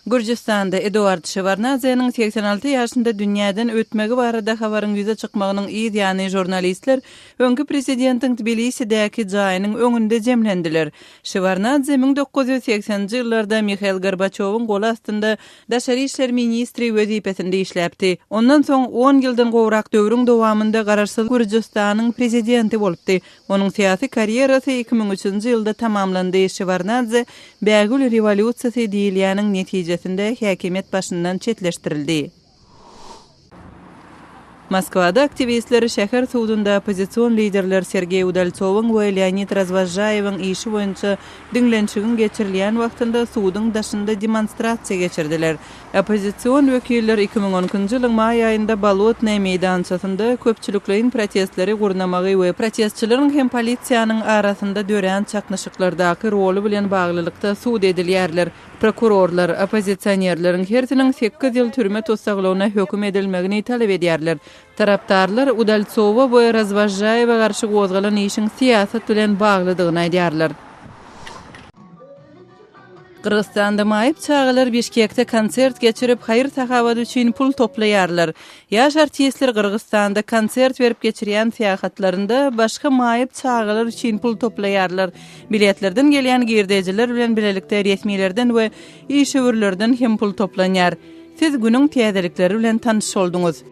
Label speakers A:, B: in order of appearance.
A: Gürjüstanda Eduard Şewarnadzeniň 86 ýaşynda dünýäden ötmegi barada habaryň ýüze çykmagynyň yz ýany žurnalistler öňki prezidentiň Tbilisidäki jaýynyň öňünde jemlendiler. Şewarnadze 1980-nji ýyllarda Mihail Gorbaçýowyň goly astynda daşary işler ministri wezipesinde işläpdi. Ondan soň on ýyldan gowrak döwrüň dowamynda garaşsyz Gürjüstanyň prezidenti bolupdy. Onuň syýasy karýerasy 2003-nji ýylda tamamlandy, Şewarnadze Bägül rewolýusiýasy diýilýäniň netijesinde häkimiýet başyndan çetleşdirildi. Moskwada aktiwistler şäher sudunda oppozision liderler Sergeý Udaltsowyň we Leonid Razwozžaýewiň işi boýunça diňlenişigiň geçirilýän wagtynda suduň daşynda demonstrasiýa geçirdiler. Oppozision wekiller 2012-nji ýylyň maý aýynda Bolotnaýa meýdançasynda köpçülikleýin protestleri gurnamagy we protestçileriň hem polisiýanyň arasynda dörän çaknyşyklardaky roly bilen baglylykda sud edilýärler. Prokurorlar oppozisionerleriň hersiniň sekiz ýyl türme tussaglygyna höküm edilmegini talap edýärler. Tarapdarlar Udaltsowa we Razwozžaýewe garşy gozgalan işiň syýasat bilen baglydygyny aýdýarlar. Gyrgyzystanda maýyp çagalar Bişkekde konsert geçirip, haýyr-sahawat üçin pul toplaýarlar. Ýaş artistler Gyrgyzystanda konsert berip geçirýän syýahatlarynda başga maýyp çagalar üçin pul toplaýarlar. Biletlerden gelýän girdejiler bilen bilelikde resmilerden we işewürlerden hem pul toplanýar. Siz günüň täzelikleri bilen tanyş bolduňyz.